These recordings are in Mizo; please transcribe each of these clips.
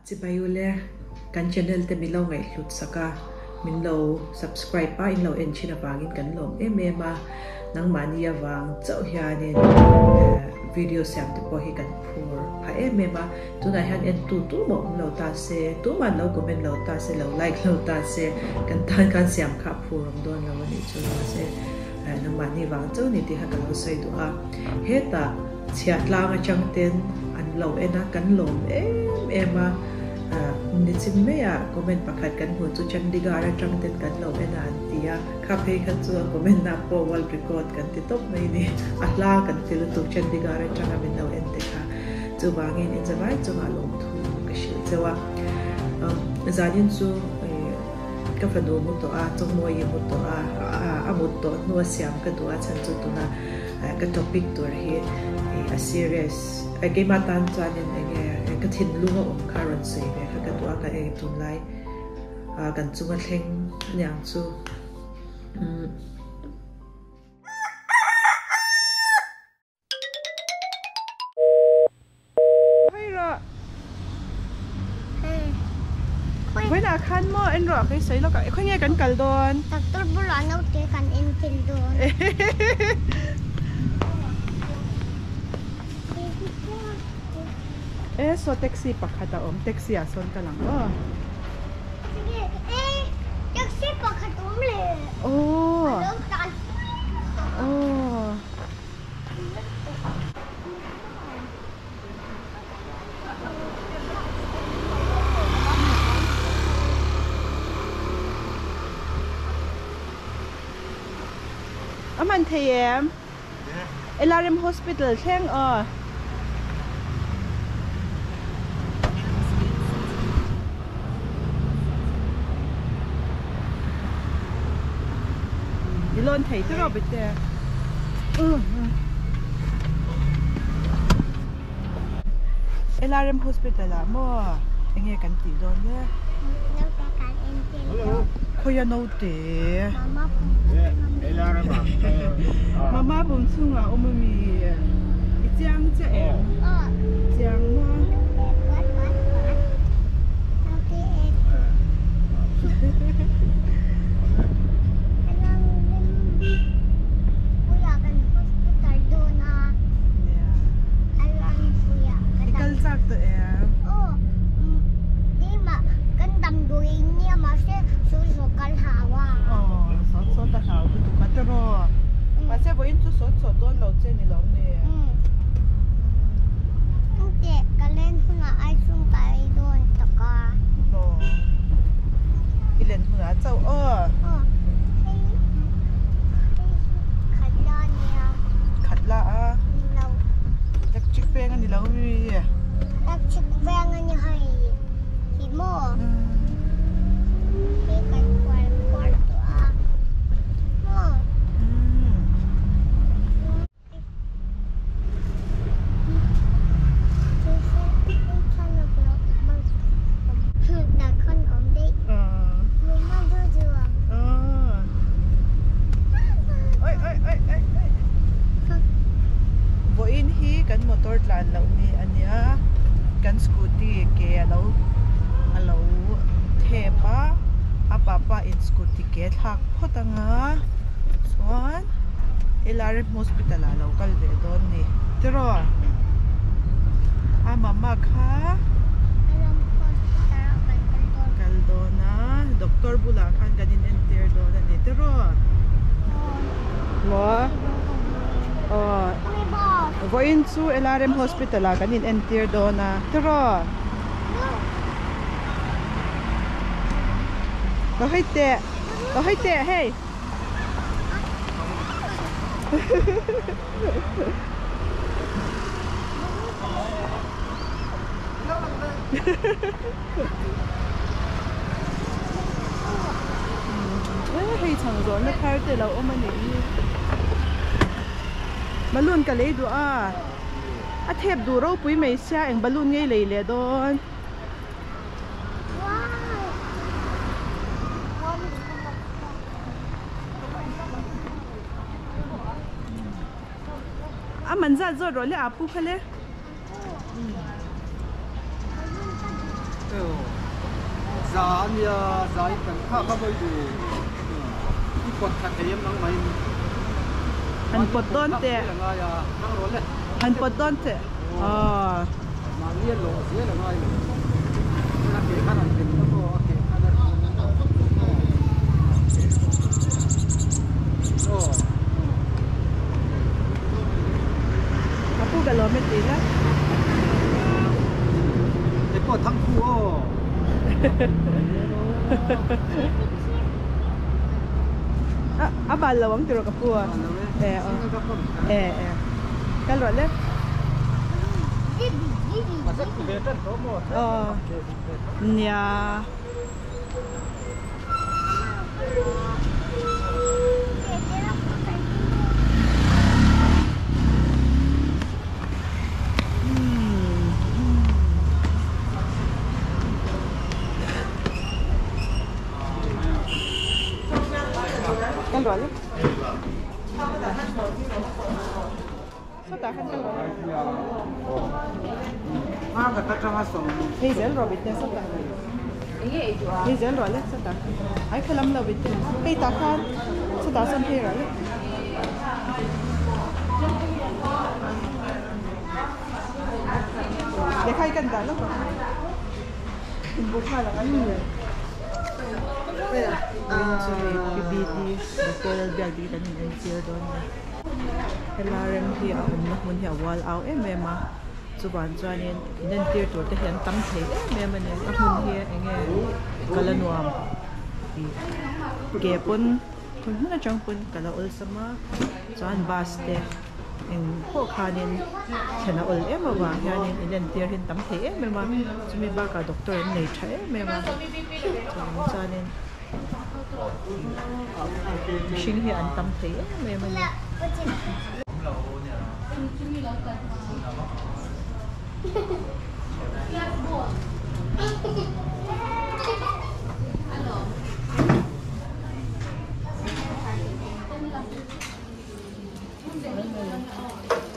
Chibai ule, kan channel te min lo ngaihhlut sak a, min lo subscribe a, in lo en thin avangin kan lawm em em a, nangmahni avang chauh hianin video siam te pawh hi kan phur phah em em a, tunah hian entu tumah awm lo ta se, tumah an lo comment lo ta se, lo like lo ta se, kan tan khan siam kha a phur awm dawn lo a nih chu mahse nangmahni vang chauh ni tih kha ka lo sawi duh a, hetah. Chhiahtlang atang ten an lo en a, kan lawm em em a, nichin maiah comment pakhat kan hmuh chu Chandigarh atang ten kan lo en a an ti a, kha phei kha chu a comment na pawh world record kan ti tawp mai ni, a hla kan ti lutuk Chandigarh atanga min lo en te kha, chuvangin inzavai chungah lawmthu ka hrilh cheu a, zanin chu ka fanu mu tawh a, Chawngmawii mu tawh a, a mut tawh hnu a siam ka duh a chhan chu tuna. Ka topic tur hi a serious keimah tan chuanin enge ka thinlung a awm kha rawn sawi ve kha ka duh a ka ei tunlai kan chunga thleng aniang chu. Hawi rawh. Vawiinah khan maw en rawh ka i sawi lawk a, khawi nge kan kal dawn? Doctor bulah naute kan en thil dawn. E saw taxi pakhat a awm, taxi ah sawn kal ang aw. E taxi pakhat awm le. Aw. A lo tlan pui. Aw. A man thei em? LRM Hospital thleng aw. I lawn thei tiraw bete? LRM Hospital ah maw enge kan tih dawn le? Naute kan en tir dawn. Khawia naute? Mama pum LRM ah. Mama pum chhungah awm ami? I chiang chiah em? Aw. Chiang maw? Naute puat puat puat. Naute en. I kal chak tawh em? Aw, sawt sawt a hlau lutuk a tiraw? Mahse vawiin chu sawt sawt dawn lo che ni lo ni. Aw. I len hunah chauh aw. Aw, hei hei hi khat la a nia. Khat la a? Ni lo. Electric veng a ni lo mi? Electric veng a ni hei hi maw? Hei kan kual kual tawh a maw? Vawiin hi kan motor tlan loh ni a nia, kan scooty ke a lo a lo thep a, a papa in scooty ke thlak phawt anga chuan. LRM hospital ah lo kal ve dawn ni tiraw a mama kha kal dawn a doctor bulah khan kan in entir dawn a ni tiraw maw aw vawiin chu LRM hospital ah kan in entir dawn a tiraw ka hawi teh ka hawi teh hei. Hei chhang zawrhna thar te lo awm a nih hi balloon ka lei duh a a thep duh ropui mai sia eng balloon ngei lei leh dawn. A man zat zawt rawh le a pu kha le. Za ania za in kan kha kha vawi du i pawt kha thei em nang mai in. Han pawt dawn teh. Han pawt dawn teh. Aw. Mahni a lawh zel a ngai lo. A ke khan an pen ta maw a ke khan a aw. Ka pu ka lawm e tih la. Kei pawh thang phu aw. A bal lo ang tiraw ka pu a. E aw. E e. Kal rawh le. Aw. Nia. Kal rawh le. Sawtah khan kal rawh le. Hei zel rawh bit te sawtah. Hei zel rawh le sawtah. Ai kha lam lo bit te. Hei tah khan sawtah sawn phei rawh le. Lehkha hi kan dah lawk ang. Inbu nghal ang a ni. Vawiin chu hei PBD Doctor Lalbiakdiki kan in entir dawn a ni. Helai rem hi a awmna hmun hi a ual au em em a, chuvan chuanin inentir tur te hi an tam thei em em a ni. A hmun hi eng nge kal a nuam tih ke pawn thun hmun atang pawn kal a awlsam a, chuan bus te eng pawh khanin thlen a awl em avang hianin inentir hi an tam thei em em a, chumi bakah doctor an nei tha em em a, chuvang chuanin. Mihring hi an tam thei em em a ni.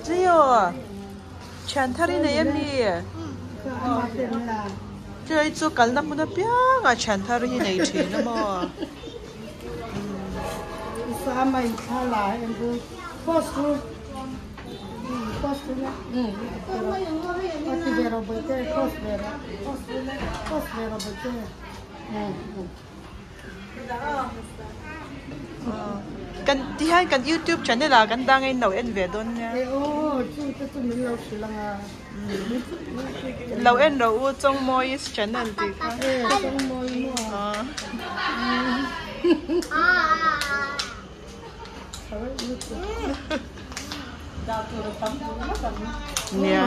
Tio, thian thar i nei a mi? Chulai chu kalna hmun apiangah thian thar hi nei thin a maw? Kan ti hian kan youtube channel ah kan dang a in lo en ve dawn nia. Lo en rawh u Chawngmawi's channel tih kha. Nia.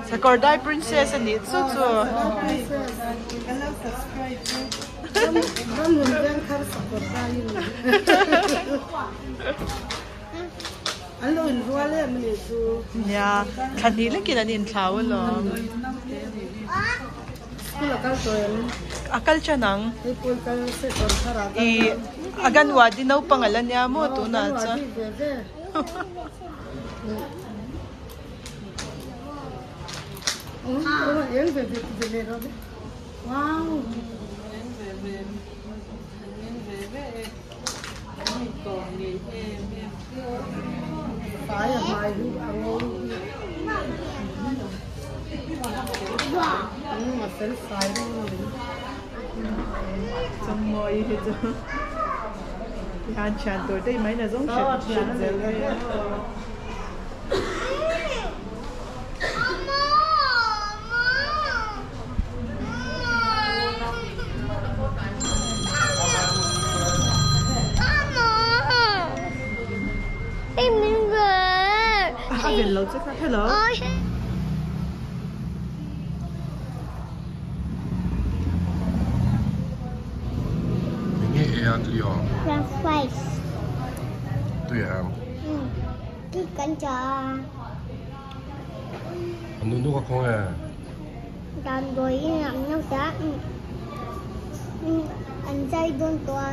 Sakawrdai princess a nih chu chu. Nia, thla hnih lekin an inthlau alawm. A kal tan ang. Ih Anganwadi naupang ala nia maw tunah chuan. Chawngmawi hi chu tihian thian tur te mai na zawng hret hret zel mai a. A vel lo che kha hello. Enge ei a tui aw? Rice. Tui em? Tui kan cha. An nu nu kha khawnge? Damdawi in an lo ta an zai dawn tawh a.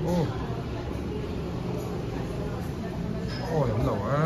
Aw. Awi awm lo a.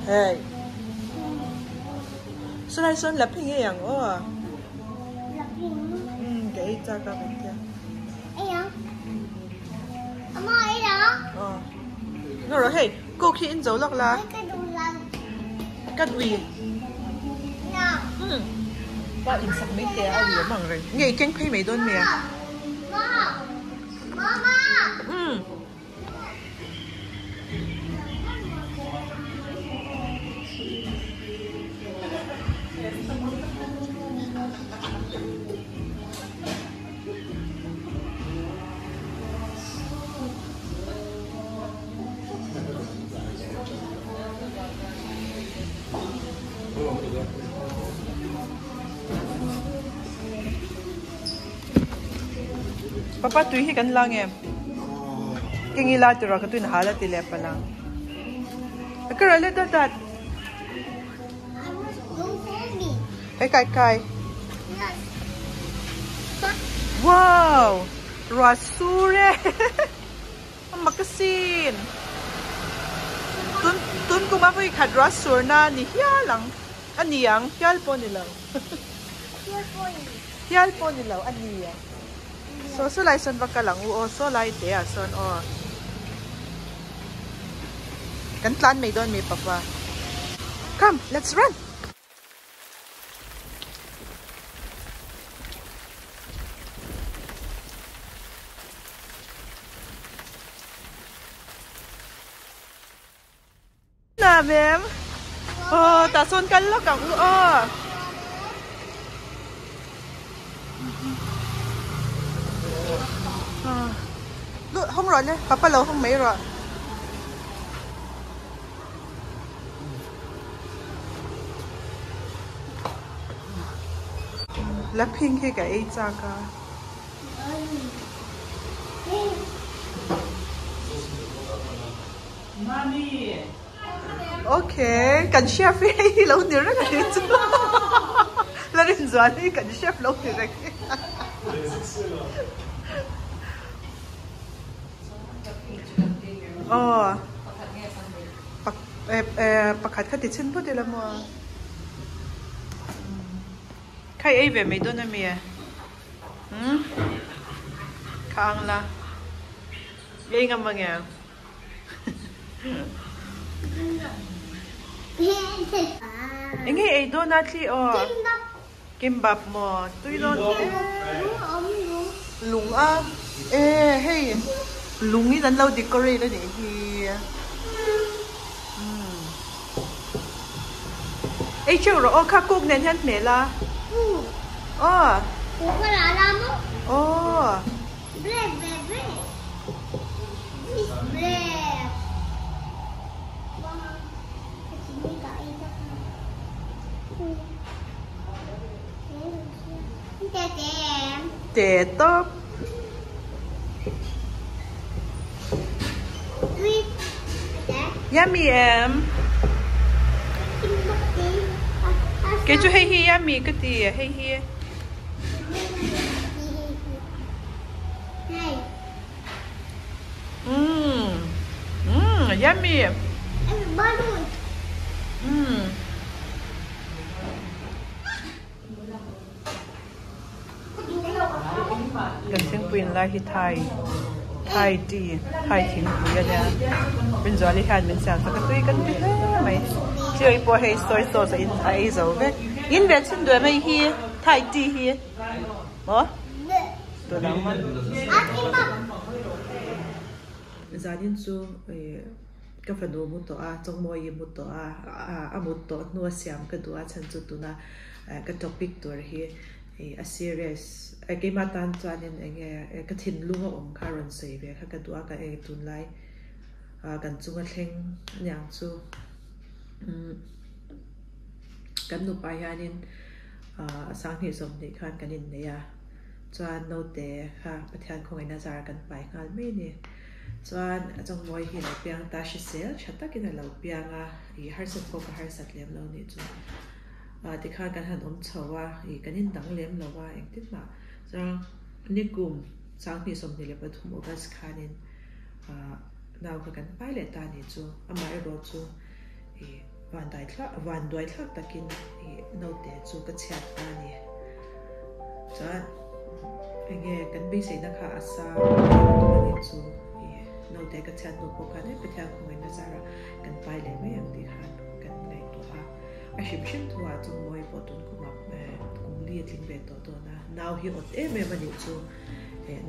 Hey. Saw lai sawn laphi ngei ang aw. Laphi. Ka ei chak a kan tia. Ei ang. Ama ei ang. Aw. Ngaw rawh hei, coke hi in zo lawk la. Ka duh lo. Ka ui. Na. Pa in sak mai teh a ui awm ang reng. Nge i keng phei mai dawn mi a? Ma. Mama. Papa tui hi kan la nge keng ila tiraw ka tuin hal a ti leh palang ka ral let dat dat Hey kai kai Wow ruah sur e a mak asin tun tun kum a vawi khat ruah sur na ni hial ang a ni ang hial pawh ni lo hial pawh ni lo a ni ang saw saw lai sawn va kal ang u aw saw lai te ah sawn aw kan tlan mai dawn mi papa come let's run. Na mem. Aw tah sawn kal lawk ang u aw. Hawng rawh le papa lo hawng mai rawh. Laphing hi ka ei chak a. Okay, kan chef hi hei hi lo ni reng a ni chu. La rinzual hi kan chef lo ni reng. Aw pakhat kha ti chhin phawt ila maw khai ei ve mai dawn ami umm kha ang la ei ngam ange eng nge ei dawn a thli aw. Kimbap maw tui dawn e. Lung a e hei lung in an lo decorate a nih hi umm ei teuh rawh aw kha cook nen hian hmel a aw aw. Te tawp. Yummy em? Kei chu hei hi yummy ka ti hei hi. Umm umm yummy. Umm. Kan thingpui in lai hi thai thai tea thai thingpui a nia Rinzuali hian min siam sak a tui kan ti hle mai chiawi pawh hei soy sauce a in a ei zo vek in ve chhun duai mai hi thai tea hi maw Zanin chu ka fanu mu tawh a, Chawngmawii mu tawh a, a mut tawh hnua siam ka duh a chhan chu tuna ka topic tur hi a serious keimah tan chuanin eng nge ka thinlung a awm kha rawn sawi ve kha ka duh a ka eng tunlai kan chunga thleng aniang chu kan nupa hianin Sanghnih sawmhnih khan kan innei a. Chuan naute kha Pathian khawngaihna zar kan pai nghal mai a ni. Chuan a chawngmawi hi a lo piang ta hrisel tha takin a lo piang a, ih harsat pawh ka harsat lem lo nih chu. Ah tikhan kan han awm chho a, ih kan indang lem lo a engtin mah. Chuan nikum 20 23 August khanin ah nau kha kan pai leh ta a nih chu. Amaherawh chu ih Vanduai thlak vanduai thlak takin ih naute chu ka chhiat ta a ni. Chuan eng nge kan beiseina kha a sang a nih chu ih naute ka chhiat hnu pawh khan hei Pathian khawngaihna zarah kan pai leh mai ang tih khan kan ngaihtuah a. A hrim hrim thuah chu mawi pawh tun kumah kum li a tling ve tawh dawn a, nau hi awt em em a nih chu.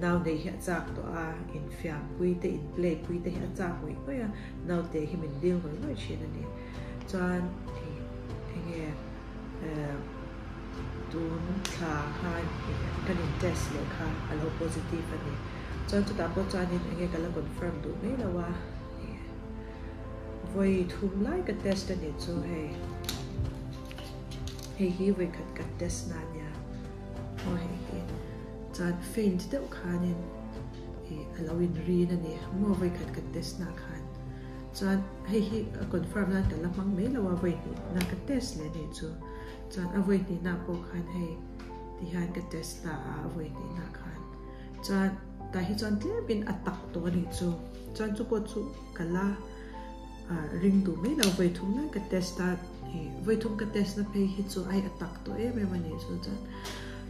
Nau nei hi a chak tawh a, infiam pui te, in play pui te hi a chak ngawih ngawih a, naute hi min dil ngawih ngawih thin a ni. Chuan enge tun thla khan kan in test leh kha a lo positive a ni. Chuan chutah pawh chuanin enge ka la confirm duh mai lo a, vawi thum lai ka test a ni chu hei, hei hi vawi khat ka test na ania aw hei hi. Chuan faint deuh khanin ih a lo inrin a ni maw vawikhat ka test na khan. Chuan hei hi a confirm nan ka la hmang mai lo a vawi hnih na ka test leh anih chu. Chuan a vawi hnih na pawh khan hei ti hian ka test ta a a vawi hnih na khan. Chuan tah hi chuan tlemin a tak tawh anih chu. Chuan chu pawh chu ka la ring duh mai lo vawi thum lai ka test a ih vawi thum ka test na phei hi chu ai a tak tawh em em a nih chu chuan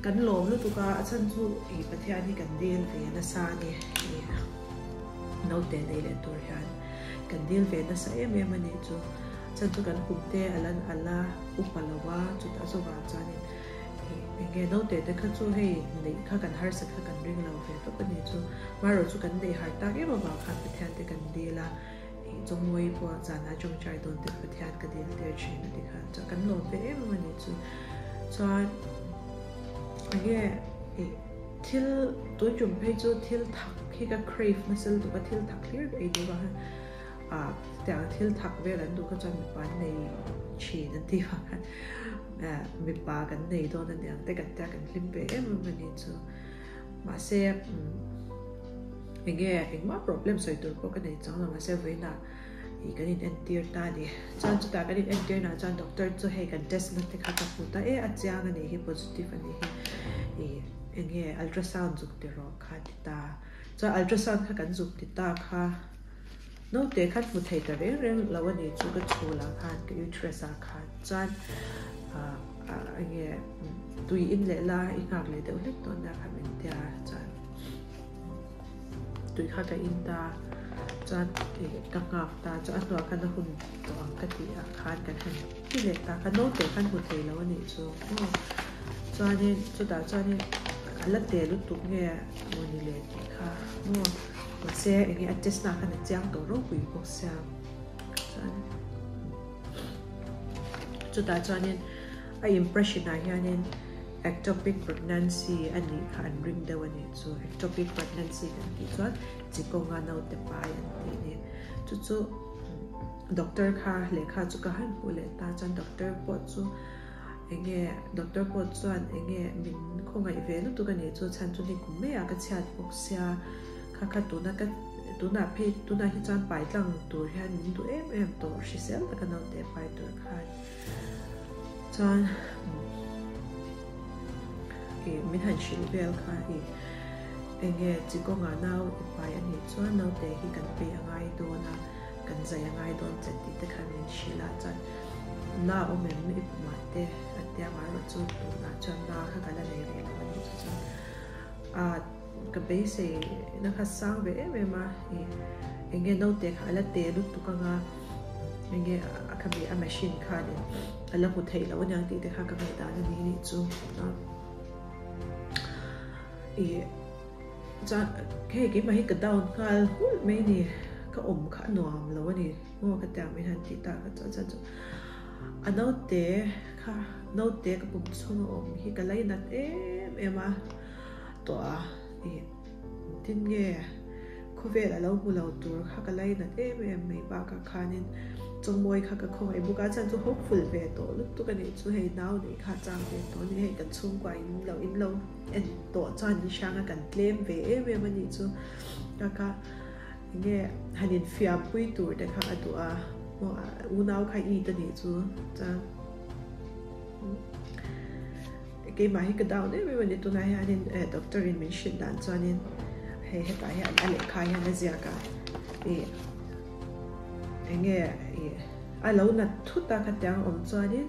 kan lawm lutuk a a chhan chu ih Pathian hi kan dil ve nasa a ni ih naute nei leh tur hian kan dil ve nasa em em a nih chu chhan chu kan kum te a lan a la upa lo a chutah chuvang chuanin Ih enge naute te kha chu hei neih kha kan harsat kha kan ring lo ve tawp a ni chu marawh chu kan neih har tak em avang khan Pathian te kan dil a ih chawngmawii pawh zanah tawngtai dawn te Pathian ka dil tir thin a ti khan chuan kan lawm ve em em a ni chu chuan enge ih thil tun tum phei chu thil thak hi ka crave nasa lutuk a thil thak hlir ka ei duh avang hian ah tiang thil thak vel an duh kha chuan mipa an nei thin an tih vang khan mipa kan nei dawn a niang te kan tia kan hlim ve em em a ni chu mahse enge engmah problem sawi tur pawh ka nei chuang lo mahse vawiinah ih kan in entir ta a ni chuan chutah kan in entir nah chuan doctor chu hei kan test na te kha ka hmu ta e a chiang a nih hi positive a nih hi ih enge ultrasound zuk ti rawh kha ti ta chuan ultrasound kha kan zuk ti ta kha. Naute khan hmu thei ta reng reng lo a ni chu ka chhul ah khan ka uterus ah khan chuan ah enge tui in leh la i nghak leh deuh hlek dawn nia kha min tia chuan tui kha ka in ta chuan ka nghak ta chuan a hnuah khan a hun tawh ang ka tih ah khan kan han ti leh ta kha naute khan hmu thei lo a nih chu aw. Chuanin chutah chuanin a la te lutuk nge mawni le tih kha maw mahse eng nge a test na khan a chiang tawh ropui bawk sia chuan chutah chuanin a impression ah hianin ectopic pregnancy a nih kha an ring deuh a nih chu ectopic pregnancy kan tih chuan chi kawnga naute pai an tih a ni chu chu doctor kha lehkha chu ka han hmuh leh ta chuan doctor pawh chu. Enge doctor pawh chuan enge min khawngaih ve lutuk a nih chu chhan chu ni kum mai ah ka chhiat bawk sia kha kha tuna ka tunah phei tunah hi chuan pai tlang tur hian min duh em em tawh hrisel taka naute pai tur khan chuan ih min han hrilh vel kha ih enge chi kawngah nau i pai a nih chuan naute hi kan pei a ngai dawn a kan zai a ngai dawn che tih te khan min hrilh a chuan Na awm em i pumah te a tia amaherawh chu tunah chuan na kha ka la nei rih lo a nih chu chuan ah ka beisei na kha sang ve em em a ih eng nge naute kha a la te lutuk anga eng nge a khami a machine khanin a la hmu theih loh aniang tih te kha ka ngaihdan a ni nih chu a ih chuan hei keimah hi ka down nghal hulh mai a ni ka awm kha a nuam lo a ni. Aw ka tiang mai han tih tak a chuan chuan chu a naute kha naute ka pum chhung a awm hi ka lainat em em a tawh a ih tin nge khawvel a lo hmu lo tur kha ka lainat em em mai bakah khanin chawngmawi kha ka khawngaih bawk a chuan chu hawkful ve tawh lutuk a nih chu hei nau neih kha chang ve tawh a ni hei kan chhungkua in lo in lo en tawh chuan in hrang a kan tlem ve em em a nih chu ka ka. Enge han infiam pui tur te kha a duh a, maw unau kha it a nih chu chuan keimah hi ka down em em a ni tunah hianin eh doctor in min hrilh dan chuanin hei hetah hian a lehkha hian a ziak a ih enge ih a lo nat thut a khatiang awm chuanin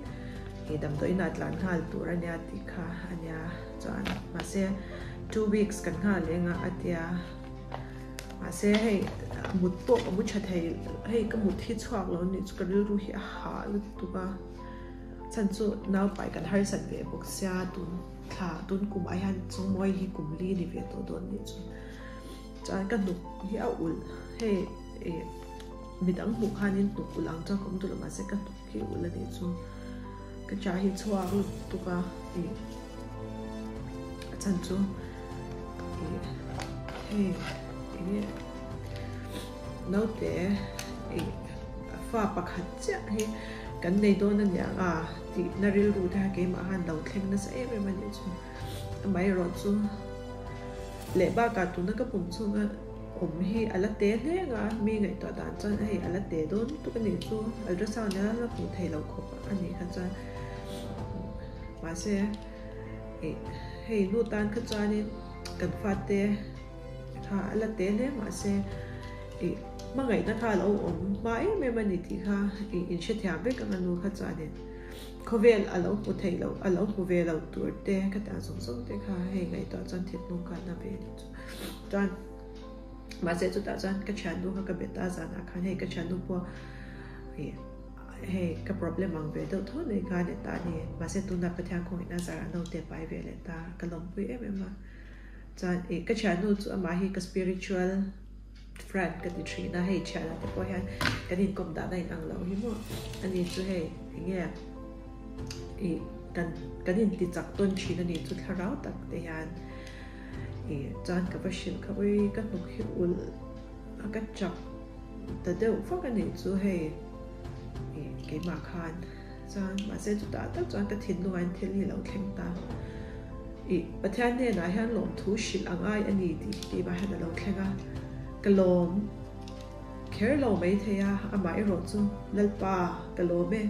ih damdawiin ah tlan nghal tur a nia tih kha a nia chuan mahse two weeks kan nghal leng a a tia. Mahse hei mut pawh ka mu tha thei hei ka mut hi chhuak lo anih chu ka rilru hi a hah lutuk a chhan chu naupai kan harsat ve bawk sia tun thla tun kum ah hian chawngmawi hi kum li ni ve tawh dawn anih chu chuan ka hnuk hi a ulh hei ih midang hmuh khanin hnuk ulh ang chuan ka awm duh lo mahse ka hnuk hi a ulh anih chu ka cha hi chhuak lutuk a ih a chhan chu. Hei enge naute ih fa pakhat chiah hi kan nei dawn a niang a tih na rilru te kha keimah khan lo thleng nasa em em a nih chu amaherawh chu leh bakah tuna ka pum chhunga awm hi a la te hleng a mi ngaihtuah dan chuan hei a la te dawn lutuk a nih chu ultrasound nen a la hmuh theih loh khawp a nih kha chuan mahse. Ih hei nu tan kha chuanin kan fate kha a la te hle mahse ih hmangaihna kha a lo awm hma em em a ni tih kha ih inhrethiam vek ang a nu kha chuanin khawvel a lo hmu theih loh a lo hmu ve loh tur te khatiang zawng zawng te kha hei ngaihtuah chuan thilhnung kha na ve a ni chu chuan mahse chutah chuan ka thiannu kha ka be ta zanah khan hei ka thiannu pawh ih. Hei ka problem ang ve deuh tho nei kha a ni ta a ni. Mahse tunah Pathian khawngaihna zarah naute pai ve leh ta ka lawmpui em em a. Chuan ih ka thiannu chu amah hi ka spiritual friend ka ti thin a, hei thianah te pawh hian kan inkawm dan a inang lo hi maw. Ani chu hei enge ih kan kan inti chak tawn thin a ni chu thlarau tak te hian ih chuan ka va hrilh kha ui ka hnuk hi ulh a ka chak ta deuh vak a nih chu hei ih keimah khan chuan mahse chutah tak chuan ka thinlungain thil hi lo thleng ta ih Pathian hnenah hian lawmthu hrilh a ngai a ni tih hi keimah hian a lo thleng a ka lawm kher lo mai thei a amah erawh chu Lalpa ka lawm e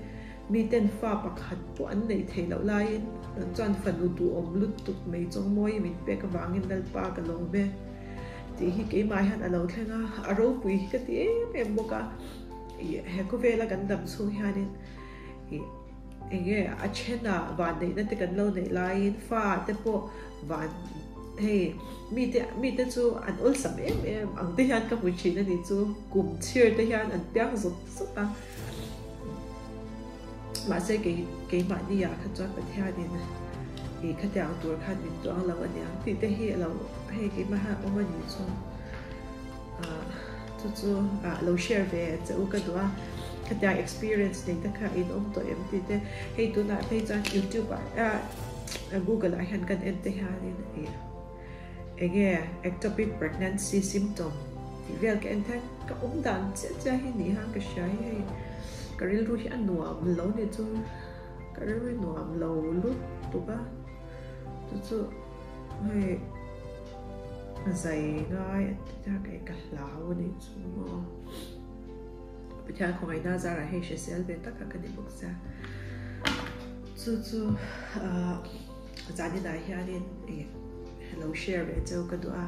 miten fa pakhat pawh an neih theih loh laiin nang chuan fanu duhawm lutuk mai chawngmawi min pek avangin Lalpa ka lawm e. Tih hi keimah hian a lo thleng a, a ropui hi ka ti em em bawk a, ih he khawvela kan dam chhung hianin ih eng nge a thenah vanneihna te kan lo neih laiin fa te pawh van hei mite mite chu an awlsam em em ang te hian ka hmu thin a ni chu kum chhir te hian an piang zawt zawt a mahse kei keimahni ah kha chuan Pathianin. I khatiang tur khan min tuang lo aniang tih te hi alo hei keimah a awm anih chu ah chu chu ah lo share ve che u ka duh a khatiang experience nei te kha in awm tawh em tih te hei tunah phei chuan youtube ah google ah hian kan en te hianin ih enge ectopic pregnancy symptom tih vel ka en hian ka awm dan chiah chiah hi ni khan ka hria hi hei ka rilru hi a nuam lo ni chu. Ka rilru nuam lo lutuk a, chu chu hei zai ngai a ti ta kei ka hlau a nih chu maw. Pathian khawngaihna zarah hei hrisel ve tak a ka ni bawk sia. Chu chu ah zaninah hianin ih lo share ve cheu ka duh a,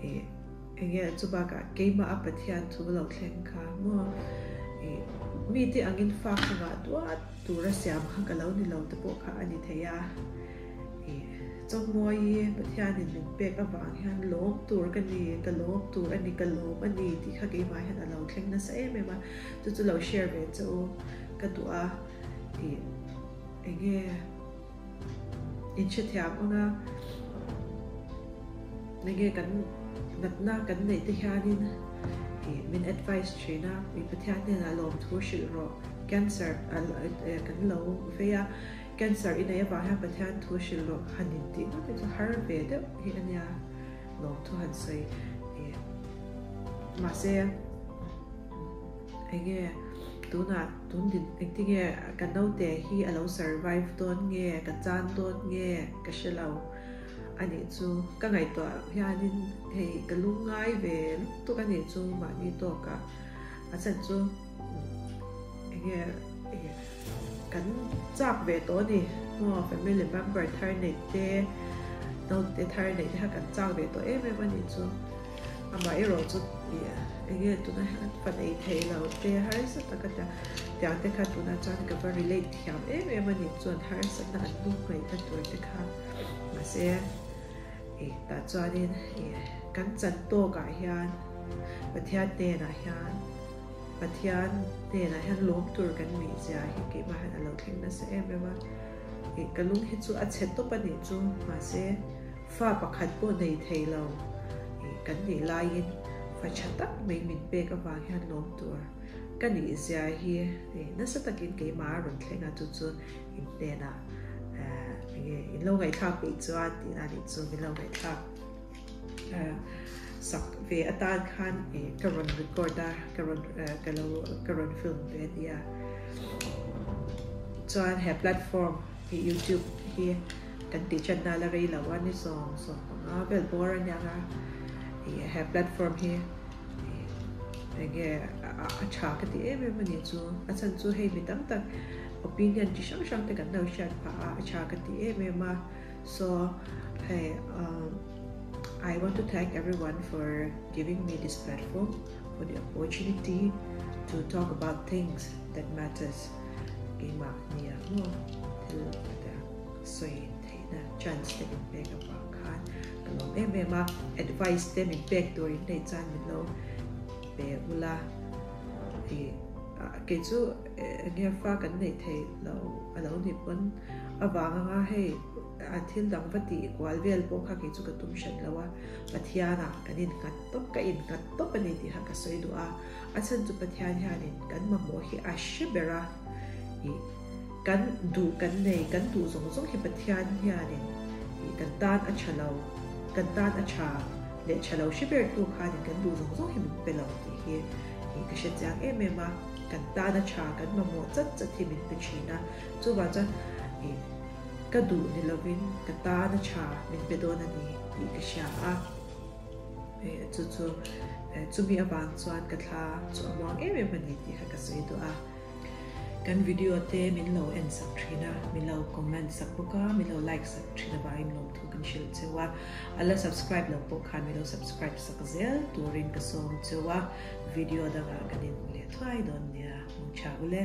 ih. Enge chu bakah keimah a Pathian thu lo thleng kha maw ih mite angin fa kha ngah duat tura siam kha ka lo ni lo te pawh kha a ni thei a, ih chawngmawi Pathianin min pek avang hian lawm tur ka ni, ka lawm tur a ni, ka lawm a ni tih kha keimah hian a lo thleng nasa em em a, chu chu lo share ve che u ka duh a, ih enge inhrethiam ang a. Enge kan natna kan neih te hianin ih min advice thin a, ih Pathian hnenah lawmthu hrilh rawh, cancer kan lo vei a, cancer i neih avang hian Pathian thu hrilh rawh han intih ngawt hi chu har ve deuh hi a nia, lawmthu han sawi ih mahse enge tunah tun din engtinge ka naute hi a lo survive dawn nge ka chan dawn nge ka hre lo. A nih chu, ka ngaihtuah hianin hei ka lungngai ve lutuk a nih chu mahni tawkah a chan chu enge kan chak ve tawh a ni maw family member thar neih te naute thar neih te kha kan chak ve tawh em em a nih chu amaherawh chu enge tuna hian fa nei thei lo te harsa taka tiang te kha tunah chuan ka va relate thiam em em a nih chuan harsatna an lungngaihna tur te kha. Mahse, ih tah chuanin ih kan chan tawkah hian Pathian hnenah hian Pathian hnenah hian lawm tur kan nih zia hi keimah hian a lo thleng nasa em em a. Ih ka lung hi chu a chhe tawp a nih chu mahse fa pakhat pawh nei thei lo ih kan nih laiin fa tha tak mai min pek avang hian lawm tur ka nih zia hi ih nasa takin keimah a rawn thleng a chu chu in hnenah enge in lo ngaihthlak peih chuan tih na nih chu min lo ngaihthlak sak ve atan khan ka rawn record a ka rawn ka lo ka rawn film ve ania chuan he platform hi youtube hi kan tih chan na la rei lo a ni zawng zawng panga vel bawr aniang a he platform hi enge a tha ka ti em em a ni chu a chhan chu hei mi tam tak opinion chi hrang hrang te kan lo hriat phah a a tha ka ti em em a so hei I want to thank everyone for giving me this platform for the opportunity to talk about things that matters keimah nia maw thil sawi theihna chance te min pek avang khan ka lawm em em a advice te min pek tur in nei chuan min lo pe ula ih kei chu enge fa kan neih theih lo a lo ni pawn avang anga hei a thil dang va tih kual vel pawh kha kei chu ka tum hran lo a Pathian ah kan in nghat tawp ka in nghat tawp a ni tih kha ka sawi duh a a chhan chu Pathian hianin kan mamawh hi a hre ber a ih Kan duh kan nei, kan duh zawng zawng hi Pathian hianin ih kan tan a tha lo, kan tan a tha leh tha lo hre ber tu khanin kan duh zawng zawng hi min pe lo tih hi ih ka hre chiang em em a, kan tan a tha, kan mamawh chat chat hi min pe thin a, chuvang chuan ih ka duh ni lovin ka tan a tha min pe dawn a ni tih ka hria a, ih chu chu chumi avang chuan ka thla chu a muang em em a ni tih kha ka sawi duh a. Kan video te min lo en sak thin a, min lo comment sak bawk a, min lo like sak thin avangin lawmthu kan hrilh cheu a. A la subscribe lo pawh khan min lo subscribe sak zel turin ka sawm cheu a, video dangah kan inhmu leh thuai dawn nia, hmangchha ule.